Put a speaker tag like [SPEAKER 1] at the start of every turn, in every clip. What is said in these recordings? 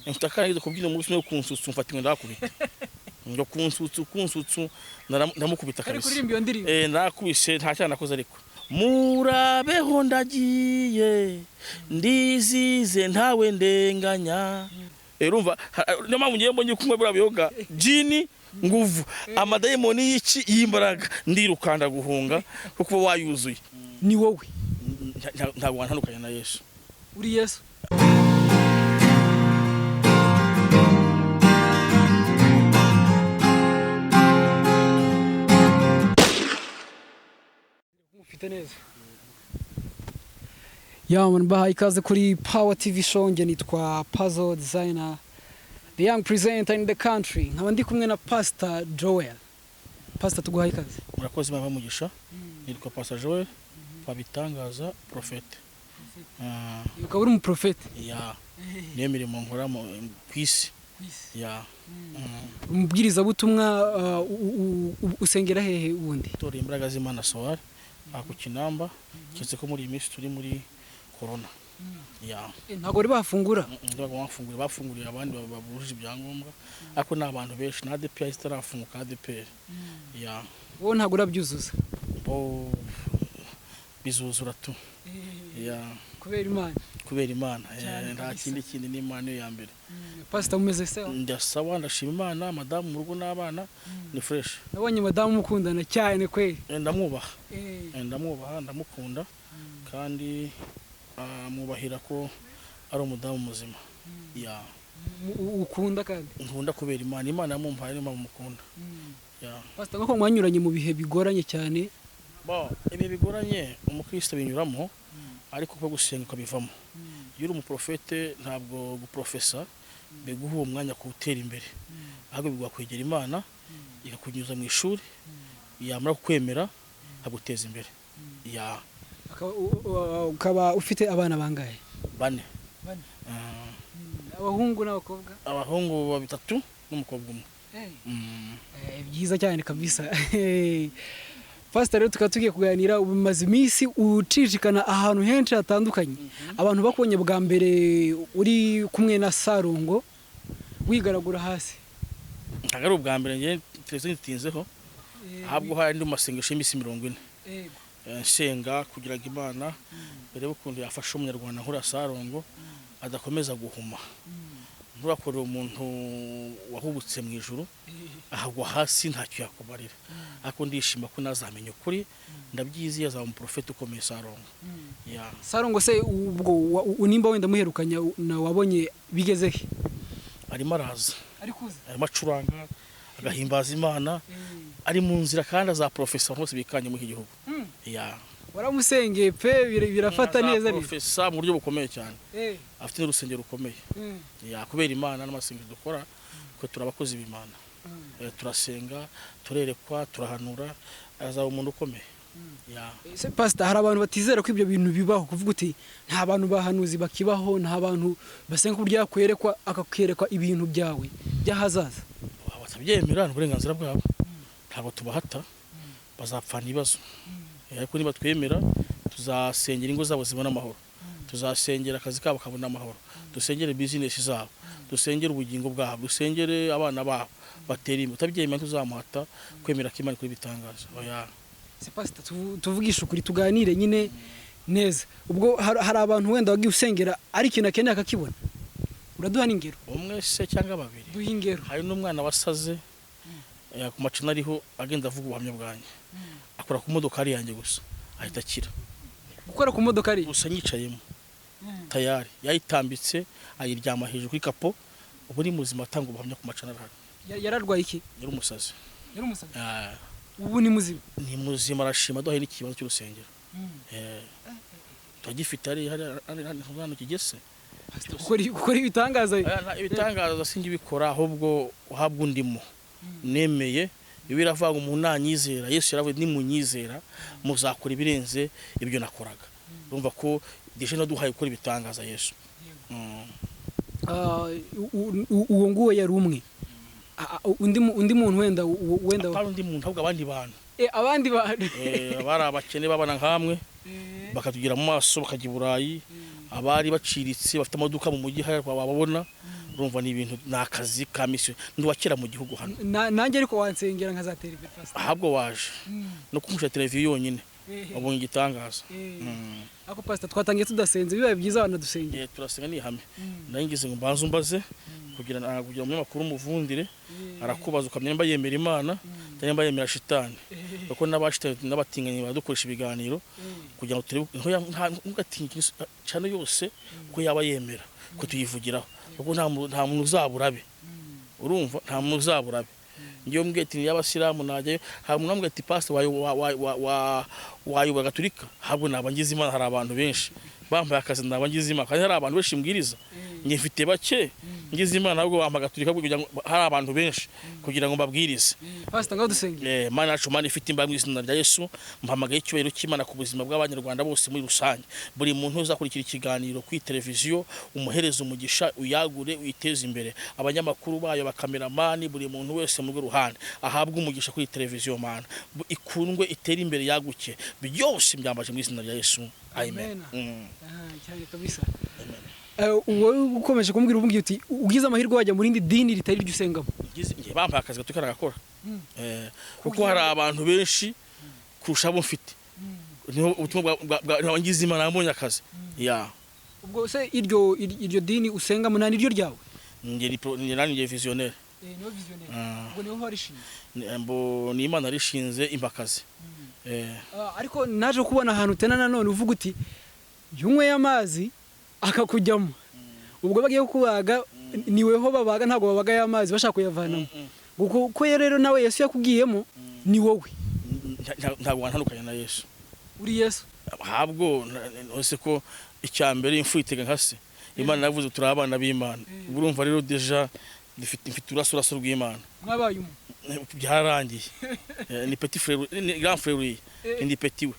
[SPEAKER 1] Mfite akana nigeze kubyina umunsi umwe kunsutsu, mfata inkoni ndakubita ngo kunsutsu kunsutsu, ndamukubita
[SPEAKER 2] Kari
[SPEAKER 1] kabisa.
[SPEAKER 2] Kuririmba iyo ndirimbo.
[SPEAKER 1] Nakubise, nta cyaha nakoze, ariko murabeho, ndagiye, ndizize, ntawe ndenganya. Urumva, niyo mpamvu ngiye mbonye kunywa buriya biyoga jini nguvu amadayimoni y'iki y'imbaraga, ndirukanda guhunga kuko uba wayuzuye.
[SPEAKER 2] Ni wowe.
[SPEAKER 1] Ntabwo wantandukanya na Yesu.
[SPEAKER 2] Uri Yesu. Mufite neza. Ya man, bahaye ikaze kuri Power TV Show. Nge nitwa Puzzle Designer, the young presenter in the country, nkaba ndi kumwe na Pastor Joel. Pastor, tuguhaye ikaze.
[SPEAKER 1] Murakoze, Imana mugisha. Nitwa Pastor Joel Fabitangaza, prophète.
[SPEAKER 2] Ukaba uri umuprofete?
[SPEAKER 1] Ya, niyo mirimo nkora ku isi ya.
[SPEAKER 2] Umubwirizabutumwa. Usengera hehe ubundi?
[SPEAKER 1] Itorero Imbaraga z'Imana Sowari, aha ku Kinamba, keretse ko muri iyi minsi turi muri corona ya.
[SPEAKER 2] Ntabwo bari bafungura?
[SPEAKER 1] Ntabwo bafunguriye, bafunguriye abandi babujije ibyangombwa, ariko ni abantu benshi na ADPR itarafunguka, ADPR ya.
[SPEAKER 2] Wowe ntabwo urabyuzuza?
[SPEAKER 1] Bo bizuzura tu ya.
[SPEAKER 2] Kubera Imana.
[SPEAKER 1] Kubera Imana.
[SPEAKER 2] Cyane.
[SPEAKER 1] Nta
[SPEAKER 2] Kabisa.
[SPEAKER 1] kindi kindi, ni Imana niyo ya mbere.
[SPEAKER 2] Pastor, mumeze se?
[SPEAKER 1] Ndasaba, ndashima Imana, madamu mu rugo n'abana ni fresh.
[SPEAKER 2] Nabonye madamu mukundana cyane kweli.
[SPEAKER 1] Ndamwubaha. Ndamwubaha, ndamukunda, kandi mwubahira ko ari umudamu muzima ya.
[SPEAKER 2] Ukunda kandi?
[SPEAKER 1] Nkunda kubera Imana, Imana yamumpaye, niyo mpamvu mukunda ya.
[SPEAKER 2] Pastor, nk'uko mwanyuranye mu bihe bigoranye cyane.
[SPEAKER 1] Bo ibihe bigoranye umukristo binyuramo, ariko ko gusenga ukabivamo. Iyo uri umuprofete, ntabwo guprofesa biguha uwo mwanya kuwutera imbere, ahubwo biguha kwegera Imana, ikakunyuza mu ishuri, yamara kukwemera akaguteza imbere ya.
[SPEAKER 2] Ukaba ufite abana bangahe?
[SPEAKER 1] Bane.
[SPEAKER 2] Bane.
[SPEAKER 1] Ah.
[SPEAKER 2] Abahungu n'abakobwa?
[SPEAKER 1] Abahungu batatu n'umukobwa umwe.
[SPEAKER 2] Byiza cyane kabisa. Pastor, rero tukaba tugiye kuganira. Umaze iminsi ucicikana ahantu henshi hatandukanye. Abantu bakubonye bwa mbere uri kumwe na Sarongo wigaragura hasi.
[SPEAKER 1] Ntabwo ari ubwa mbere, njye televiziyo ntitinzeho, ahubwo hari andi mu masengesho y'iminsi 40. Nsenga kugira ngo Imana irebe ukuntu yafasha umunyarwanda nkuriya Sarongo adakomeza guhuma. Nturakorera umuntu wahubutse mu ijuru ahagwa hasi, ntacyo yakumarira. Ariko ndishima ko nazamenya ukuri, ndabyiziye, azaba umuprofeti ukomeye Sarongo ya.
[SPEAKER 2] Sarongo se ubwo nimba wenda muherukanya na wabonye bigeze he?
[SPEAKER 1] Arimo araza.
[SPEAKER 2] Ari kuza.
[SPEAKER 1] Arimo acuranga agahimbaza Imana, ari mu nzira, kandi azaprofesa abantu bose bikanye muri iki gihugu ya.
[SPEAKER 2] Waramusengeye pe, birafata neza rero.
[SPEAKER 1] Azaprofesa mu buryo bukomeye cyane, afite n'urusengero rukomeye ya, kubera Imana n'amasengesho dukora, ko turi abakozi b'Imana. Turasenga, turerekwa, turahanura, azaba umuntu ukomeye ya.
[SPEAKER 2] Ese Pastor, hari abantu batizera ko ibyo bintu bibaho, kuvuga uti nta bantu bahanuzi bakibaho, nta bantu basenga ku buryo yakwerekwa, akakwerekwa ibintu byawe by'ahazaza?
[SPEAKER 1] Batabyemera ni uburenganzira bwabo, ntabwo tubahata, bazapfana ibibazo. Ariko niba twemera, tuzasengera ingo zabo zibona amahoro, tuzasengera akazi kabo kabona amahoro, dusengere bizinesi zabo, dusengere ubugingo bwabo, dusengere abana babo batera imbere. Utabyemera tuzamuhata kwemera ko Imana ikora ibitangaza, oya.
[SPEAKER 2] Se Pastor, tuvugishe ukuri, tuganire nyine neza. Ubwo hari abantu wenda wagiye usengera ari ikintu akeneye akakibona, uraduha n'ingero?
[SPEAKER 1] Umwe se cyangwa babiri?
[SPEAKER 2] Duha ingero.
[SPEAKER 1] Hari n'umwana wasaze, ku macana ariho agenda avuga ubuhamya bwanjye, akora ku modokari yanjye gusa ahita akira.
[SPEAKER 2] Gukora ku modoka ari?
[SPEAKER 1] Gusa nyicayemo tayari yayitambitse ayiryama hejuru kuri capot, ubu ni muzima, atanga ubuhamya ku macana arahari.
[SPEAKER 2] Yararwaye iki?
[SPEAKER 1] Yari umusazi.
[SPEAKER 2] Yari umusazi?
[SPEAKER 1] Ah.
[SPEAKER 2] Ubu ni muzima?
[SPEAKER 1] Ni muzima, arashima, duhaye n'ikibazo cy'urusengero. Turagifite hari hano kigese.
[SPEAKER 2] Gukora ibitangaza.
[SPEAKER 1] Aya, ibitangaza sinjye ubikora, ahubwo uhabwa undimo nemeye. Bibiliya iravuga ngo umuntu nanyizera, Yesu yaravuze nimunyizera muzakora ibirenze ibyo nakoraga. Urumva ko déjà naduhaye gukora ibitangaza Yesu.
[SPEAKER 2] Ah, uwo nguwo yari umwe. Undi muntu wenda wenda?
[SPEAKER 1] Atari undi muntu, ahubwo abandi bantu.
[SPEAKER 2] Abandi bantu.
[SPEAKER 1] Bari abakene babana nkamwe bakatugira mu maso bakajya i Burayi, abari baciritse bafite amaduka mu mujyi hariya wababona. Urumva ni ibintu, ni akazi ka misiyo, ndi uwa kera mu gihugu hano.
[SPEAKER 2] Nanjye ariko wansengera nkazatera imbere, pastor.
[SPEAKER 1] Ahabwo waje no kumusha televiziyo yonyine, wabonye igitangaza.
[SPEAKER 2] Ako pastor, twatangiye tudasenze, bibaye byiza wanadusengera.
[SPEAKER 1] Turasenga, ni ihame. Nari ngize ngo mbanze umbaze kugira umunyamakuru umuvundire, arakubaza ukamenya nimba yemera Imana cyangwa nimba yemera shitani, kuko n'abashitani n'abatinganyi baradukoresha ibiganiro kugira ngo turebe. Ntugatinye ikintu cyane yose ko yaba yemera ko tuyivugiraho, kuko nta muntu uzabura abe. Urumva, nta muntu uzabura abe. Ngewe mbwiye ati y'abasilamu najyayo, hari umuntu wambwiye ati: "Pastor, wayobora gatulika?" Ahubwo naba ngize Imana, hari abantu benshi bambaye akazi, naba ngize Imana kandi hari abantu benshi mbwiriza. Njye mfite bake, ngize Imana ahubwo bampa gatulika kugira ngo hari abantu benshi kugira ngo mbabwirize.
[SPEAKER 2] Pastor, ngaho dusengera.
[SPEAKER 1] Mana yacu, Mana ifite imbaraga, mu izina rya Yesu mpamagaye icyubahiro cy'Imana ku buzima bw'Abanyarwanda bose muri rusange. Buri muntu uzakurikira ikiganiro kuri televiziyo, umuhereze umugisha, uyagure, uyiteze imbere. Abanyamakuru bayo, abakameramani, buri muntu wese mu rwe ruhande ahabwe umugisha kuri televiziyo. Mana, ikundwe, itere imbere, yaguke. Byose mbyambaje mu izina rya Yesu, amen.
[SPEAKER 2] Amen. Cyane kabisa. Wowe ukomeje kumbwira, umbwira uti ugize amahirwe wajya mu rindi dini ritari iryo usengamo.
[SPEAKER 1] Ngiye bampaye akazi gato karagakora. Kuko hari abantu benshi kurusha abo mfite, niho ubutumwa bwa ngize Imana yambonye akazi ya.
[SPEAKER 2] Ubwo se iryo dini usengamo nta niryo ryawe?
[SPEAKER 1] Njye nanjye visionnaire.
[SPEAKER 2] Niyo visionnaire.
[SPEAKER 1] Ah.
[SPEAKER 2] Ubwo niho warishinze?
[SPEAKER 1] Ni Imana rishinze impakazi.
[SPEAKER 2] Ariko naje kubona ahantu utena nanone uvuga uti iyo unyweye amazi akakujyamo, ubwo bagiye kubaga niweho babaga, ntabwo babaga ya mazi bashaka kuyavanamo. Kuko rero nawe Yesu yakugiyemo, ni wowe.
[SPEAKER 1] Ntabwo wantandukanya na Yesu.
[SPEAKER 2] Uri Yesu.
[SPEAKER 1] Ahubwo ese ko icya mbere imfu itega nka se, Imana yavuze turi abana b'Imana. Urumva rero déjà mfite urasuraso rw'Imana.
[SPEAKER 2] Mwabaye umwe.
[SPEAKER 1] Byararangiye. Ni petit frère, ni grand frère uriya, ni petit we.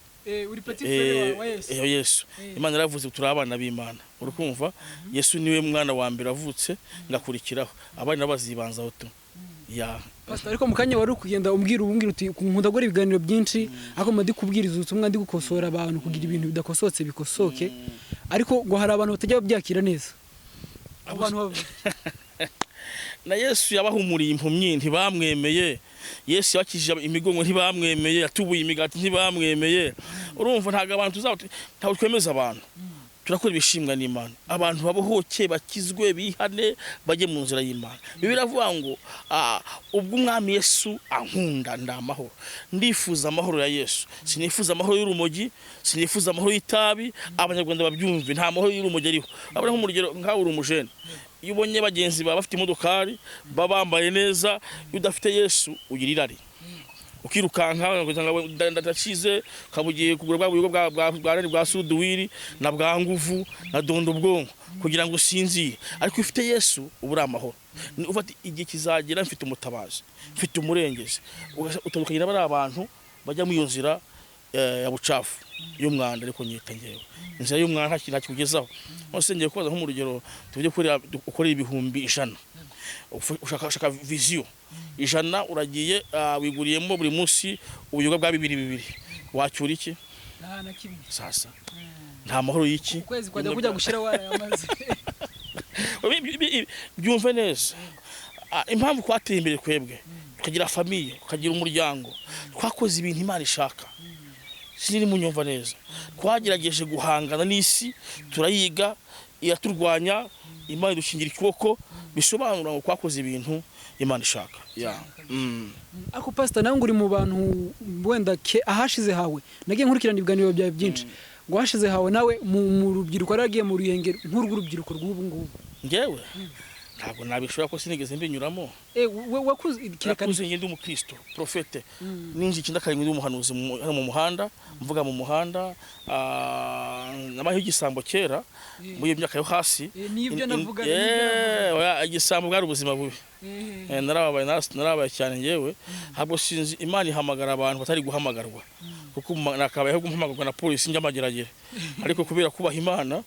[SPEAKER 2] Uri petit frère wa Yesu.
[SPEAKER 1] Yesu. Imana yaravuze turi abana b'Imana. Urikumva, Yesu niwe mwana wa mbere avutse, ngakurikiraho, abandi nabo bazibanzaho tu ya.
[SPEAKER 2] Pastor, ariko mu kanya wari kugenda umbwira uti nkunda gukora ibiganiro byinshi, ariko mba ndi kubwiriza ubutumwa, ndi gukosora abantu kugira ibintu bidakosotse bikosoke, ariko ngo hari abantu batajya babyakira neza. Abo bantu bavuga
[SPEAKER 1] Na Yesu yabahumuriye impumyi ntibamwemeye, Yesu yabakijije imigongo ntibamwemeye, yatubuye imigati ntibamwemeye. Urumva, ntabwo abantu tuzaba, ntabwo twemeza abantu, turakora ibishimwa n'Imana. Abantu babohoke, bakizwe, bihane, bajye mu nzira y'Imana. Bibiliya iravuga ngo ubwo Umwami Yesu ankunda ndi amahoro. Ndifuza amahoro ya Yesu, sinifuza amahoro y'urumogi, sinifuza amahoro y'itabi. Abanyarwanda babyumve, nta mahoro y'urumogi ariho. Abona nk'urugero nkawe uri umujene, iyo ubonye bagenzi bawe bafite imodokari, baba bambaye neza, iyo udafite Yesu ugira irari, ukirukanka ngo ndashize, ukaba ugiye kugura bwa buryo bwa suduwiri na bwa nguvu na dondo ubwonko kugira ngo usinzire. Ariko iyo ufite Yesu uba uri amahoro. Ufata igihe kizagera, mfite umutabazi, mfite umurengezi, utandukanye n'abari abantu bajya muri iyo nzira ya bucafu y'umwanda. Ariko nyita ngewe inzira y'umwanda nta kintu ntakikugezaho. None ngiye kubaza nko mu rugero, tujye ukorera 100,000, ushaka vision 100, uragiye wiguriyemo buri munsi ubuyoga bwa bibiri bibiri, wacyura iki?
[SPEAKER 2] Nta na kimwe.
[SPEAKER 1] Sasa nta mahoro y'iki?
[SPEAKER 2] Ukwezi kwajya kujya gushira warayamaze.
[SPEAKER 1] Byumve neza. Impamvu twateye imbere twebwe, tukagira famille, tukagira umuryango, twakoze ibintu Imana ishaka. Siniri munyumva neza. Twagerageje guhangana n'isi, turayiga, iraturwanya, Imana idushingira ikiboko. Bisobanura ngo twakoze ibintu Imana ishaka ya.
[SPEAKER 2] Ariko pastor, nawe ngo uri mu bantu wenda ke ahashize hawe, nagiye nkurikirana ibiganiro byawe byinshi, ngo ahashize hawe nawe mu rubyiruko waragiye mu ruhengeri nk'urw'urubyiruko rw'ubu ngubu.
[SPEAKER 1] Njyewe ntabwo nabishobora ko sinigeze mbinyuramo.
[SPEAKER 2] We wakuze kereka.
[SPEAKER 1] Nakuze ngende umukristo prophète, ninjye 97 ndi umuhanuzi hano mu muhanda, mvuga mu muhanda. Nabayeho igisambo kera muri iyo myaka yo hasi.
[SPEAKER 2] Nibyo navuga, nibyo.
[SPEAKER 1] Oya, igisambo bwari ubuzima bubi. Narababaye, narabaye cyane njyewe. Ntabwo sinzi, Imana ihamagara abantu batari guhamagarwa. Kuko Kuko nakabayeho gumpamagarwa na polisi njya Mageragere, ariko kubera kubaha Imana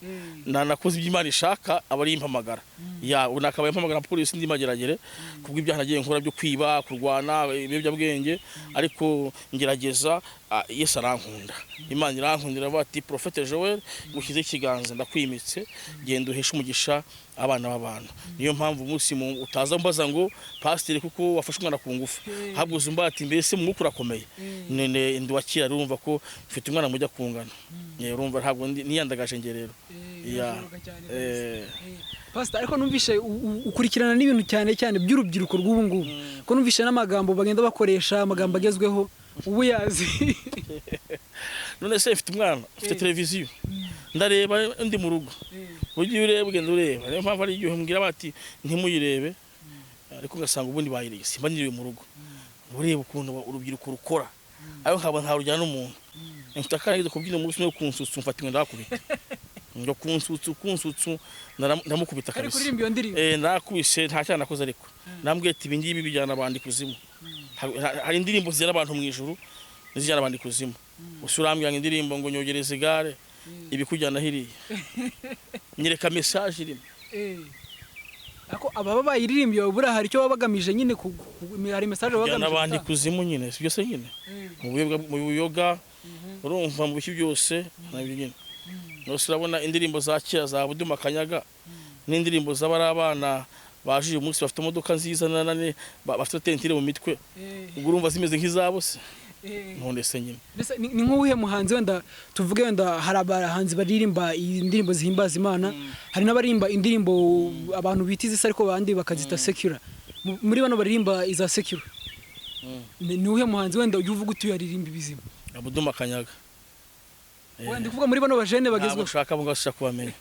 [SPEAKER 1] nanakoze ibyo Imana ishaka, aba ari impamagara ya ubu. Nakabaye mpamagara na polisi ndi Mageragere kubwo ibyaha nagiye nkora byo kwiba, kurwana, ibiyobyabwenge, ariko ngerageza. Yesu arankunda, Imana irankunda, iravuga ati: "Prophète Joel, ngushyize ikiganza, ndakwimitse, genda uheshe umugisha abana b'abantu." Niyo mpamvu umunsi utaza mbaza ngo: "Pasiteri, kuko wafashe umwana ku ngufu?" Ahubwo uzumva ati: "Mbese mu mwuka urakomeye?" None ndi wakira, urumva ko mfite umwana mujya kungana. Urumva ntabwo niyandagaje nge rero. Ya.
[SPEAKER 2] Birashoboka cyane kabisa. Pastor, ariko numvishe ukurikirana n'ibintu cyane cyane by'urubyiruko rw'ubu ngubu, ko numvishe n'amagambo bagenda bakoresha, amagambo agezweho ubu yazi.
[SPEAKER 1] None se mfite umwana, mfite televiziyo, ndareba ndi mu rugo. Ujye ureba, ugenda ureba. Niyo mpamvu ari igihe mbwira bati: "Ntimuyirebe," ariko ugasanga ubundi bayireye. Simba niriwe mu rugo, ureba ukuntu urubyiruko rukora, ariko nkaba ntarujyana n'umuntu. Mfite akana nigeze kubyina umunsi umwe ku nsutsu, mfata inkoni ndakubita, ngo kunsutsu kunsutsu, ndamukubita
[SPEAKER 2] Kari
[SPEAKER 1] kabisa.
[SPEAKER 2] kuririmba iyo ndirimbo.
[SPEAKER 1] Nakubise, nta cyaha nakoze, ariko nambwiye ati: "Ibi ngibi bijyana abantu ikuzimu." Hari indirimbo zijyana abantu mu ijuru n'izijyana abantu ikuzimu. Gusa urambwira ngo indirimbo ngo nyogereze igare, ibikujyana hiriya, nyereka message irimo.
[SPEAKER 2] Ariko ababa bayiririmbye buriya hari icyo baba bagamije nyine, hari message baba
[SPEAKER 1] kujyana
[SPEAKER 2] bagamije
[SPEAKER 1] abantu
[SPEAKER 2] gutanga.
[SPEAKER 1] ikuzimu nyine, si byose nyine, mu buyoga, urumva, mu biki byose nabyo nyine. Nose urabona indirimbo za kera za Buduma Kanyaga n'indirimbo z'abari abana baje uyu munsi bafite imodoka nziza bafite teinture mu mitwe, ubwo urumva zimeze nk'izabo se? None se nyine.
[SPEAKER 2] Mbese ni nk'uwuhe muhanzi, wenda tuvuge, wenda hari abahanzi baririmba indirimbo zihimbaza Imana, hari n'abaririmba indirimbo abantu bita izisa ariko abandi bakazita secular. Muri bano baririmba iza secular, ni uwuhe muhanzi wenda ujya uvuga utuye aririmba ibizima?
[SPEAKER 1] Buduma Kanyaga.
[SPEAKER 2] Wenda ndi kuvuga muri bano bajene
[SPEAKER 1] Ntabwo
[SPEAKER 2] bagezweho.
[SPEAKER 1] ushaka abo ngabo, ushaka kubamenya.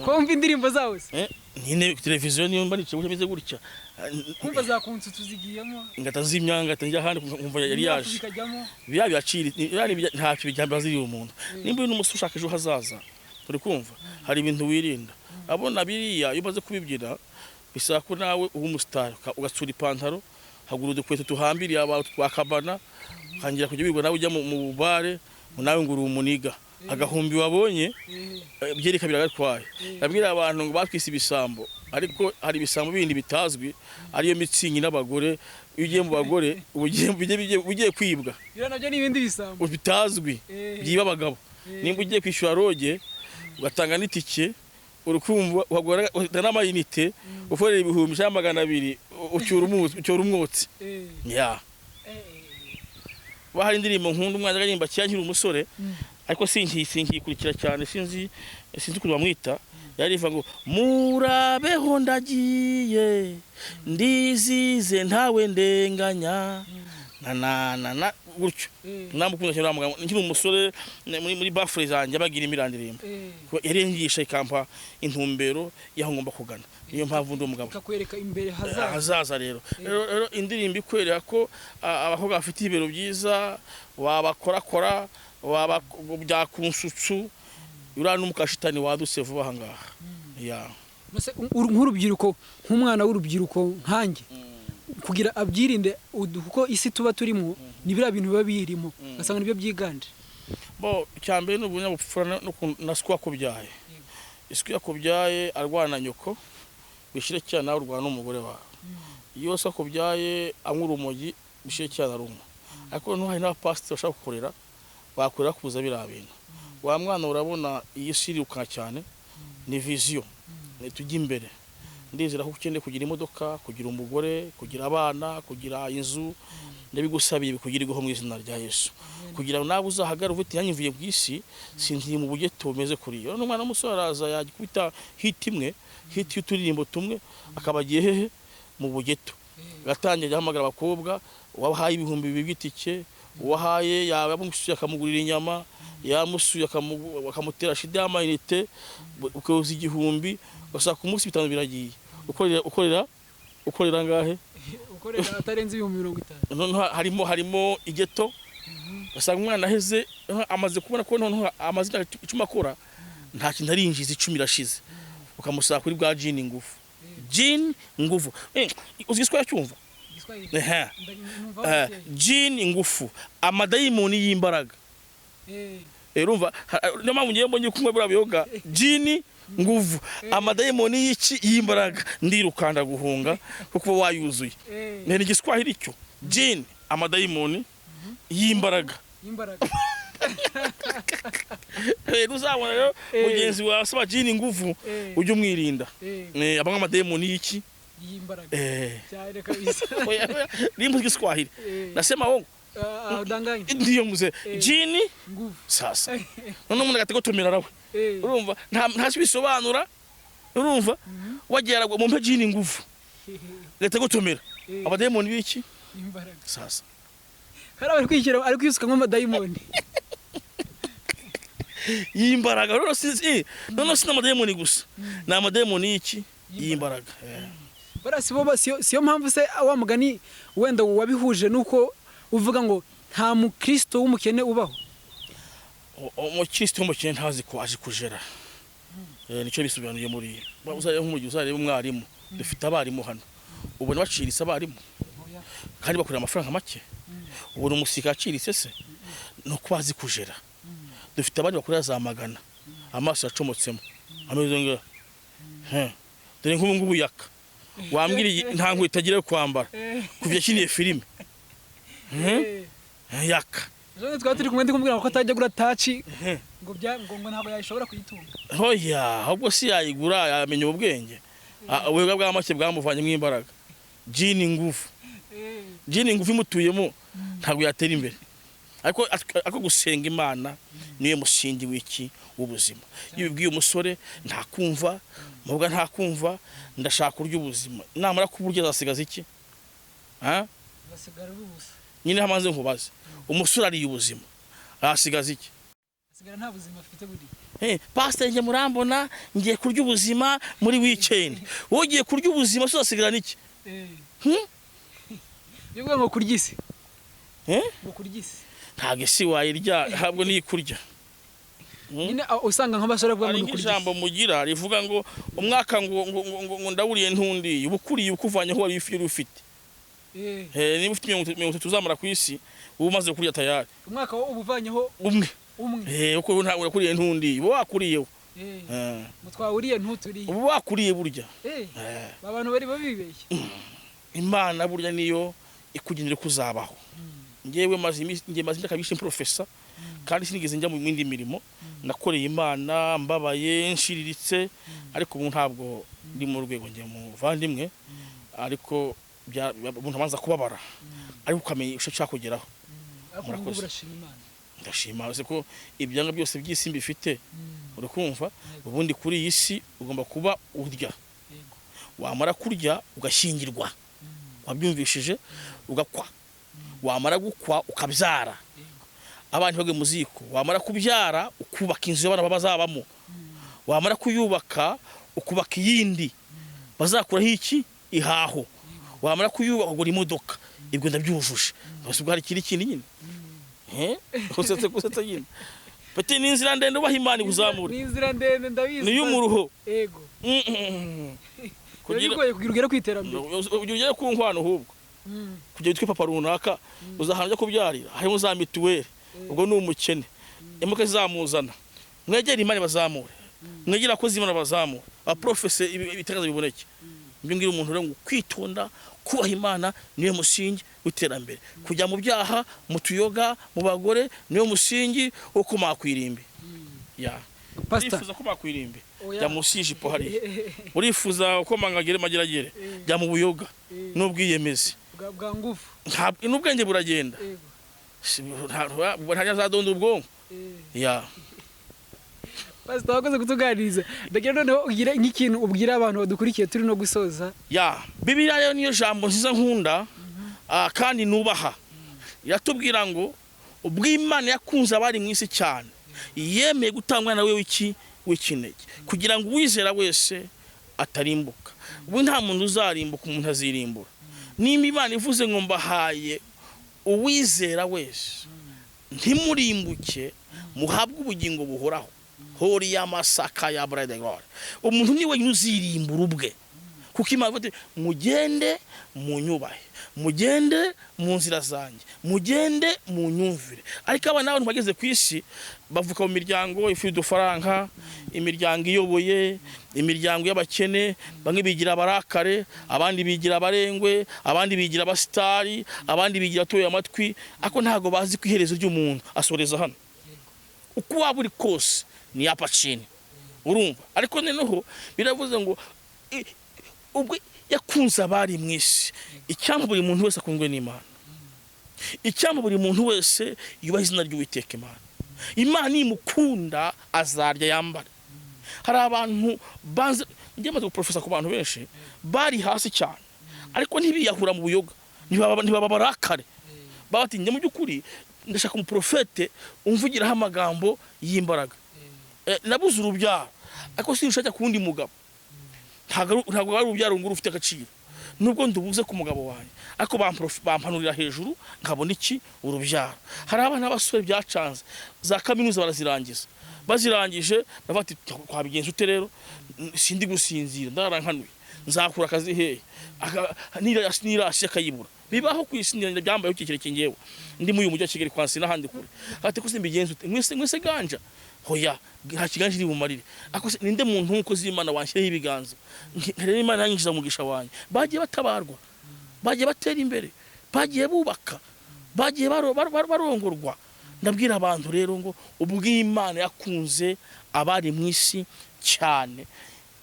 [SPEAKER 2] Ko wumva indirimbo zabo se?
[SPEAKER 1] Nyine televiziyo niyo mba nicaye gutya, meze gutya.
[SPEAKER 2] Kumva za kunsutsu zigiyemo.
[SPEAKER 1] Ngata zimya, ngata njya ahandi, nkumva yari
[SPEAKER 2] imyaku
[SPEAKER 1] yaje.
[SPEAKER 2] Zikajyamo.
[SPEAKER 1] Biriya biraciri biriya ntacyo bijyamba ziri umuntu. Nimba uri n'umusore ushaka ejo hazaza, turi kumva hari ibintu wirinda. Abona biriya, iyo umaze kubibyina bisaba ko nawe uba umusitari, ugatsura ipantaro, hagura udukweto tuhambiriye abantu twakabana, ukangira kujya wirirwa nawe ujya mu bare, nawe ngo uri umuniga. Agahumbi wabonye byereka biragatwaye. Ndabwira abantu ngo batwise ibisambo, ariko hari ibisambo bindi bitazwi, ariyo mitsingi n'abagore. Iyo ugiye mu bagore uba ugiye kwibwa.
[SPEAKER 2] Biriya nabyo ni ibindi bisambo.
[SPEAKER 1] Bitazwi byiba abagabo. Nimba ugiye kwishyura lodge, ugatanga n'itike, urukumva uhagura n'amayinite, ukorera 1200, ucyura umwotsi. Ya. Hari indirimbo nkunda umwana aririmba kera nkiri umusore, ariko sinkikurikira cyane, sinzi ukuntu bamwita. Yariva ngo: "Murabeho, ndagiye, ndizize, ntawe ndenganya," na na na na gutyo. Namukunda cyane uriya mugabo nkiri umusore, muri bafure zanjye bagira imirandirimbo yarengisha, ikampa intumbero y'aho ngomba kugana. Niyo mpamvu ndi umugabo.
[SPEAKER 2] Ikakwereka imbere hazaza.
[SPEAKER 1] Hazaza. Rero indirimbo ikwereka ko abakobwa bafite ibibero byiza wabakorakora, waba byakunsutsu, uriya n'umukashitani wadutse vuba aha ngaha ya.
[SPEAKER 2] Mbese nk'urubyiruko, nk'umwana w'urubyiruko nkanjye, kugira abyirinde, kuko isi tuba turimo ni biriya bintu biba biyirimo, ugasanga nibyo byiganje.
[SPEAKER 1] Bo, icyambere ni ubunyabupfura na siko yakubyaye. Isuku yakubyaye arwana nyoko, wishyire cyane nawe urwana n'umugore wawe. Iyo se akubyaye anywa urumogi, wishyire cyane arunywa. Ariko noneho hari n'abapasiteri bashaka kukurera, bakurera kuza biriya bintu. Wa mwana, urabona iyi si irirukanka cyane, ni vision, tujya imbere. Ndizera ko ukeneye kugira imodoka, kugira umugore, kugira abana, kugira inzu. Ndabigusabiye bikugirirweho mu izina rya Yesu, kugira ngo nawe uzahagarare uvuge uti: "Nanjye mvuye ku isi, singiye mu bugeto bumeze kuriya." None umwana w'umusore araza yakubita hit imwe, hit y'uturirimbo tumwe, akaba agiye hehe? Mu bugeto. Agatangira ahamagara abakobwa, wabahaye 2000 by'itike, uwahaye yaba yamusuye akamugurira inyama, yamusuye akamutera shida y'amayinite, ukoza 1000, ugasanga ku munsi 5 biragiye. Ukorera angahe?
[SPEAKER 2] Ukorera atarenze 50,000.
[SPEAKER 1] Noneho harimo igeto, ugasanga umwana aheze, amaze kubona ko noneho amaze imyaka 10 akora nta kintu arinjiza, 10 irashize, ukamusaba kuri bwa jini nguvu, jini nguvu. Uzi igiswahili? Cyumva.
[SPEAKER 2] Igiswahili.
[SPEAKER 1] Ehe.
[SPEAKER 2] Numva
[SPEAKER 1] Jini ngufu, amadayimoni y'imbaraga. Urumva, niyo mpamvu ngiye mbonye kunywa buriya buyoga, jini nguvu, amadayimoni y'iki? Y'imbaraga. Ndirukanda guhunga kuko uba wayuzuye. Ni igiswahili cyo jini, amadayimoni y'imbaraga.
[SPEAKER 2] Y'imbaraga.
[SPEAKER 1] Uzabona rero mugenzi wawe asaba jini nguvu, ujye umwirinda. Abanywa amadayimoni y'iki?
[SPEAKER 2] Y'imbaraga. Cyane kabisa.
[SPEAKER 1] Oya, oya, nimba igiswahili nasema wongo?
[SPEAKER 2] Udanganye.
[SPEAKER 1] Ndiyo muze, jini
[SPEAKER 2] nguvu.
[SPEAKER 1] Sasa none umuntu agategotomera rawe. Urumva ntacyo bisobanura. Urumva wagira ngo mumpe jini nguvu, gategotomera abadayimoni b'iki?
[SPEAKER 2] Y'imbaraga.
[SPEAKER 1] Sasa
[SPEAKER 2] Hari abari kwishyira, ari kwisuka nk'amadayimoni.
[SPEAKER 1] Y'imbaraga rero si none si n'amadayimoni gusa, ni amadayimoni y'iki? Y'imbaraga.
[SPEAKER 2] Bariya si bo siyo mpamvu se wa mugani wenda wabihuje nuko uvuga ngo nta mukristo w'umukene ubaho?
[SPEAKER 1] Umukristo w'umukene ntazi ko aje kujera. Nicyo bisobanuye. Muri uzarebe nk'umujyi, uzarebe umwarimu, dufite abarimu hano, ubona baciritse abarimu kandi bakorera amafaranga make? Ubona umusirikare aciritse se? Ni uko bazi kujera. Dufite abandi bakorera za magana, amaso yacomotsemo ameze nga he, dore nk'ubu ngubu yaka wambwira nta nkweto agira yo kwambara kuva yakiniye filime. Yaka.
[SPEAKER 2] Ejo twari turi kumwe, ndi kumubwira ko atajya agura taci ngo bya ngo ntabwo yayishobora kuyitunga.
[SPEAKER 1] Hoya, ahubwo si yayigura, yamenya ubwenge. Ubuyoga bwa make bwamuvanyemo imbaraga, jini ngufu. Jini ngufu imutuyemo ntabwo yatera imbere. Ariko gusenga Imana niyo musingi w'iki? W'ubuzima. Iyo ubibwiye umusore ntakumva, muvuga ntakumva. Ndashaka kurya ubuzima, namara kuburya azasigaza iki? Ha?
[SPEAKER 2] Basigara ubusa.
[SPEAKER 1] Nyine hamaze nkubaze, umusore ariye ubuzima ahasigaza iki?
[SPEAKER 2] Asigara nta buzima afite buriya.
[SPEAKER 1] Pastor, njye murambona ngiye kurya ubuzima muri weekend. Wowe ugiye kurya ubuzima se uzasigarana iki? Hmm?
[SPEAKER 2] Iyo uvuga ngo kurya isi.
[SPEAKER 1] Eh?
[SPEAKER 2] Ngo kurya isi.
[SPEAKER 1] Ntabwo isi wayirya, ntabwo niyo ikurya.
[SPEAKER 2] Nyine usanga nk'abasore bavuga ngo
[SPEAKER 1] Hari
[SPEAKER 2] ni ukurya isi.
[SPEAKER 1] nk'ijambo mugira rivuga ngo umwaka ngo ndawuriye ntundiye. Uba ukuriye ukuvanyeho wari ufite. Niba ufite 30 uzamara ku isi, uba umaze kurya tayari.
[SPEAKER 2] Umwaka wo uba uvanyeho
[SPEAKER 1] umwe.
[SPEAKER 2] Umwe.
[SPEAKER 1] Uko ntabwo urakuriye ntundiye, uba wakuriyeho.
[SPEAKER 2] Ngo twawuriye ntuturiye.
[SPEAKER 1] Uba wakuriye burya.
[SPEAKER 2] Abantu bari babibeshye.
[SPEAKER 1] Imana burya niyo ikugenera ko uzabaho. Njyewe maze iminsi, njye maze imyaka myinshi professor, kandi sinigeze njya mu yindi mirimo. Nakoreye Imana mbabaye, nshiriritse, ariko ubu ntabwo ndi mu rwego njye muvandimwe, ariko umuntu abanza kubabara ariko ukamenya icyo ushaka kugeraho.
[SPEAKER 2] Ariko ubu ngubu
[SPEAKER 1] Murakoze.
[SPEAKER 2] urashima Imana.
[SPEAKER 1] Ndashima uzi ko ibyanga byose by'isi mbifite. Urakumva, ubundi kuri iyi si ugomba kuba urya, wamara kurya ugashyingirwa, wabyumvishije, ugakwa, wamara gukwa ukabyara abana bagwe mu ziko, wamara kubyara ukubaka inzu y'abana bazabamo, wamara kuyubaka ukubaka iyindi bazakuraho iki? Ihaho. Wamara kuyubaka ugura imodoka. Ibyo ndabyujuje. Gusa ubwo hari ikindi kintu nyine. Usetse gusetsa nyine. Peti, ni inzira ndende, ubaha Imana ikuzamure.
[SPEAKER 2] Ni inzira ndende, ndabizi.
[SPEAKER 1] Ni iy'umuruho.
[SPEAKER 2] Yego.
[SPEAKER 1] Kugira
[SPEAKER 2] Kugira bigoye kugira ugere ku iterambere.
[SPEAKER 1] Ugira ugere ku nkwano ahubwo. Kugira witwe papa runaka, uzahana ujya kubyarira harimo za mituweli, ubwo ni umukene, imodoka zizamuzana. Mwegere Imana bazamure, mwegere abakozi b'Imana bazamure, abaprofese ibitangaza biboneke. Ibyo ngira umuntu rero ngo kwitonda, kubaha Imana niyo musingi w'iterambere. Kujya mu byaha, mu tuyoga, mu bagore, niyo musingi wo kumaha ku irimbi ya.
[SPEAKER 2] Pastor.
[SPEAKER 1] Urifuza ko bakwirimbi?
[SPEAKER 2] Oya.
[SPEAKER 1] Jya munsi y'ijipo hariya. Urifuza ko mangagere mageragere? Jya mu buyoga n'ubwiyemezi.
[SPEAKER 2] Bwa ngufu.
[SPEAKER 1] Ntabwo n'ubwenge buragenda. Ntajya azadonda ubwonko. Ya.
[SPEAKER 2] Pastor, wakoze kutuganiriza. Ndagira noneho ugire nk'ikintu ubwira abantu badukurikiye turi no gusoza.
[SPEAKER 1] Ya, Bibiliya rero niyo jambo nziza nkunda, kandi nubaha. Iratubwira ngo ubwo Imana yakunze abari mu isi cyane, yemeye gutanga umwana we w'iki? W'ikinege, kugira ngo uwizera wese atarimbuka. Ubu nta muntu uzarimbuka, umuntu azirimbura. Nimba Imana ivuze ngo mbahaye uwizera wese ntimurimbuke, muhabwe ubugingo buhoraho, hori y'amasaka ya burayidi. Umuntu ni wenyine uzirimbura ubwe. Kuko Imana ivuga iti, mugende munyubahe, mugende mu nzira zanjye, mugende mu nyumvire. Ariko abana n'abantu bageze ku isi bavuka mu miryango ifite udufaranga, imiryango iyoboye, imiryango y'abakene. Bamwe bigira abarakare, abandi bigira abarengwe, abandi bigira abasitari, abandi bigira atoye amatwi, ariko ntabwo bazi ko iherezo ry'umuntu asoreza hano. Uko waba uri kose ni hapa chini, urumva? Ariko noneho biravuze ngo ubwo yakunze abari mu isi. Icyampa buri muntu wese akundwe n'Imana, icyampa buri muntu wese yubaha izina ry'Uwiteka Imana. Imana nimukunda azarya yambare. Hari abantu banze, njye maze guprofesa ku bantu benshi bari hasi cyane, ariko ntibiyahura mu buyoga, ntibaba barakare, baba bati, njye mu by'ukuri ndashaka umuprofete umvugiraho amagambo y'imbaraga. Nabuze urubyaro, ariko sinshaka ku wundi mugabo. Ntabwo ari urubyaro ngo rufite agaciro nubwo ndubuze ku mugabo wanjye, ariko bampanurira hejuru nkabona iki urubyaro. Hari abana b'abasore byacanze, za kaminuza barazirangiza, bazirangije bavuga ati, twabigenza ute rero? Sindi gusinzira, ndarankanuye, nzakura akazi hehe? Nirasi akayibura. Bibaho ku isi, byambaye iki ngewe ndi muri uyu mujyi wa Kigali kwa n'ahandi kure. Ati ko simbigenza ute? Mwese mwese ganja, hoya, nta kiganje iri bumarire. Ako se ninde muntu w'umukozi w'Imana wanshyiraho ibiganza nkareba Imana yanyinjiza mu mugisha wanjye? Bagiye batabarwa, bagiye batera imbere, bagiye bubaka, bagiye barongorwa. Ndabwira abantu rero ngo ubw'Imana yakunze abari mu isi cyane,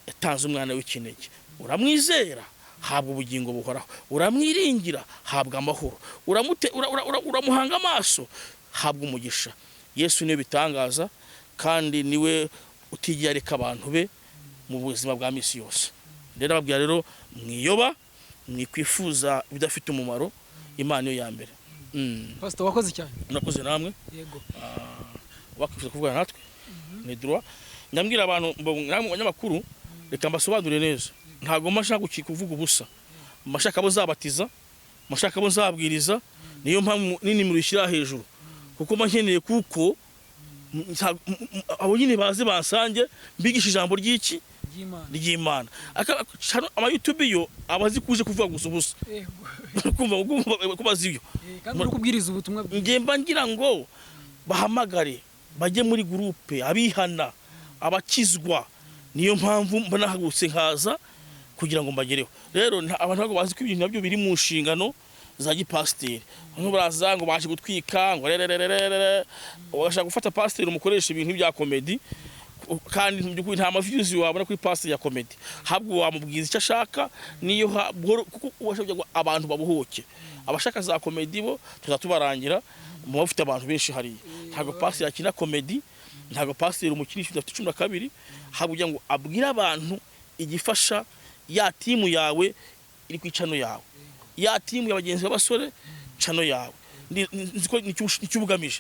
[SPEAKER 1] yatanze umwana w'ikinege. Uramwizera, habwa ubugingo buhoraho; uramwiringira, habwa amahoro; uramuhanga amaso, habwa umugisha. Yesu niwe bitangaza, kandi niwe utigiye areka abantu be mu buzima bwa misi yose. Rero ababwira rero, mwiyoba, mwikwifuza ibidafite umumaro. Imana niyo ya mbere.
[SPEAKER 2] Pastor, wakoze cyane.
[SPEAKER 1] Murakoze namwe.
[SPEAKER 2] Yego.
[SPEAKER 1] Wakwifuza kuvugana natwe ni droit. Ndambwira abantu namwe abanyamakuru, reka mbasobanurire neza. Ntabwo mba nshaka kuvuga ubusa, mba nshaka abo nzabatiza, mba nshaka abo nzabwiriza. Niyo mpamvu n'inimero ishyira hejuru, kuko mba nkeneye kuko abo nyine baze bansange, mbigisha ijambo ry'iki?
[SPEAKER 2] Ry'Imana.
[SPEAKER 1] Ry'Imana. Ama YouTube yo abazi kuje kuvuga gusa ubusa.
[SPEAKER 2] Yego.
[SPEAKER 1] Kumva ko bazi ibyo.
[SPEAKER 2] Kandi uri kubwiriza ubutumwa bwiza.
[SPEAKER 1] Njye mba ngira ngo bahamagare bajye muri groupe abihana, abakizwa. Niyo mpamvu mba nahagurutse nkaza kugira ngo mbagereho. Rero abantu ntabwo bazi ko ibintu nabyo biri mu nshingano za gipasiteri. Bamwe baraza ngo baje gutwika, ngo rerererere, ugashaka gufata pasiteri umukoresha ibintu bya comedy, kandi mu by'ukuri nta ma views wabona kuri pasiteri ya comedy. Habwo wamubwiza icyo ashaka, niyo kuko ubasha kugira ngo abantu babuhuke. Abashaka za comedy bo tuzatubarangira, muba bafite abantu benshi hariya. Ntabwo pasiteri akina comedy, ntabwo pasiteri umukinisha udafite 12. Habwo kugira ngo abwire abantu igifasha ya team yawe iri ku icano yawe, ya team ya bagenzi b'abasore, channel yawe. Nzi ko nicyo ubugamije.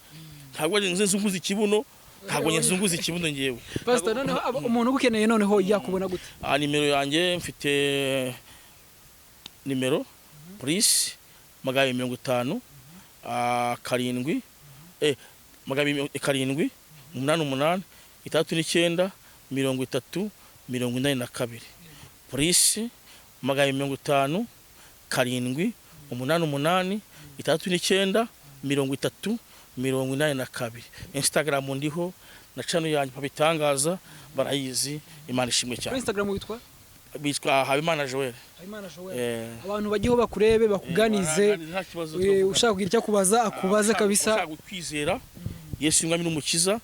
[SPEAKER 1] Ntabwo nzi nzunguza ikibuno, ntabwo nzunguza ikibuno ngewe.
[SPEAKER 2] Pastor, noneho umuntu ugukeneye noneho yakubona gute?
[SPEAKER 1] Nimero yanjye, mfite nimero plus 250 7 207 88 69 30 82. Plus 250 7 88 69 30 82. Instagram ndiho na channel yanjye Pabitangaza, barayizi. Imana ishimwe
[SPEAKER 2] Kuri
[SPEAKER 1] cyane.
[SPEAKER 2] Instagram witwa?
[SPEAKER 1] Bitwa Habimana Joel.
[SPEAKER 2] Habimana Joel. Abantu bajyeho bakurebe, bakuganize.
[SPEAKER 1] Nta kibazo.
[SPEAKER 2] Ushaka kugira icyo akubaza, akubaze kabisa.
[SPEAKER 1] Abashaka kwizera Yesu Umwami n'Umukiza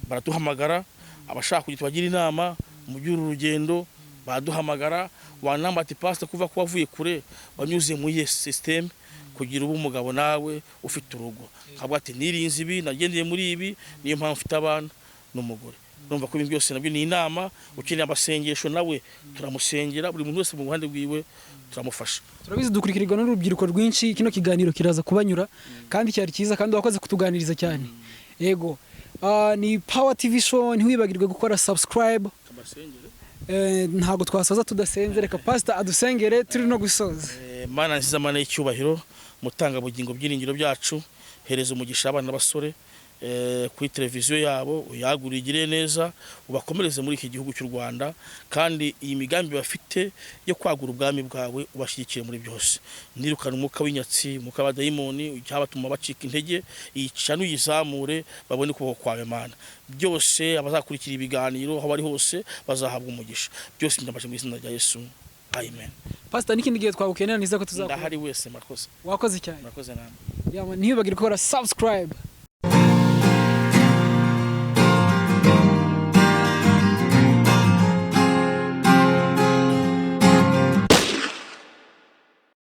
[SPEAKER 1] baraduhamagara, abashaka kugira tubagira inama mu by'uru rugendo baraduhamagara. Wanamba ati, pastor, kuva ko wavuye kure, wanyuze muri iyo system kugira ube umugabo nawe ufite urugo, nkavuga ati nirinze ibi, nagendeye muri ibi, niyo mpamvu mfite abana n'umugore. Urumva ko ibintu byose nabyo ni inama. Ukeneye amasengesho nawe turamusengera, buri muntu wese mu ruhande rwiwe turamufasha.
[SPEAKER 2] Turabizi dukurikirirwa n'urubyiruko rwinshi, kino kiganiro kiraza kubanyura kandi cyari cyiza, kandi wakoze kutuganiriza cyane. Yego. Ni Power TV Show, ntiwibagirwe gukora subscribe. Ntabwo twasoza tudasenze, reka pastor adusengere turi no gusoza.
[SPEAKER 1] Mana nziza, Mana y'icyubahiro, mutanga bugingo, byiringiro byacu, hereza umugisha abana n'abasore. Kuri televiziyo yabo uyagure, igire neza, ubakomereze muri iki gihugu cy'u Rwanda, kandi iyi migambi bafite yo kwagura ubwami bwawe ubashyigikire muri byose. Nirukana umwuka w'inyatsi, umwuka w'abadayimoni cyabatuma bacika intege, yica n'uyizamure babone ukuboko kwawe, Mana. Byose abazakurikira ibiganiro aho bari hose bazahabwa umugisha. Byose ndambaje mu izina rya Yesu, amen.
[SPEAKER 2] Pastor, n'ikindi gihe twagukenera niza ko tuzakubona.
[SPEAKER 1] Ndahari wese, murakoze.
[SPEAKER 2] Wakoze cyane.
[SPEAKER 1] Murakoze namwe.
[SPEAKER 2] Yeah, man, ntibibagire gukora subscribe.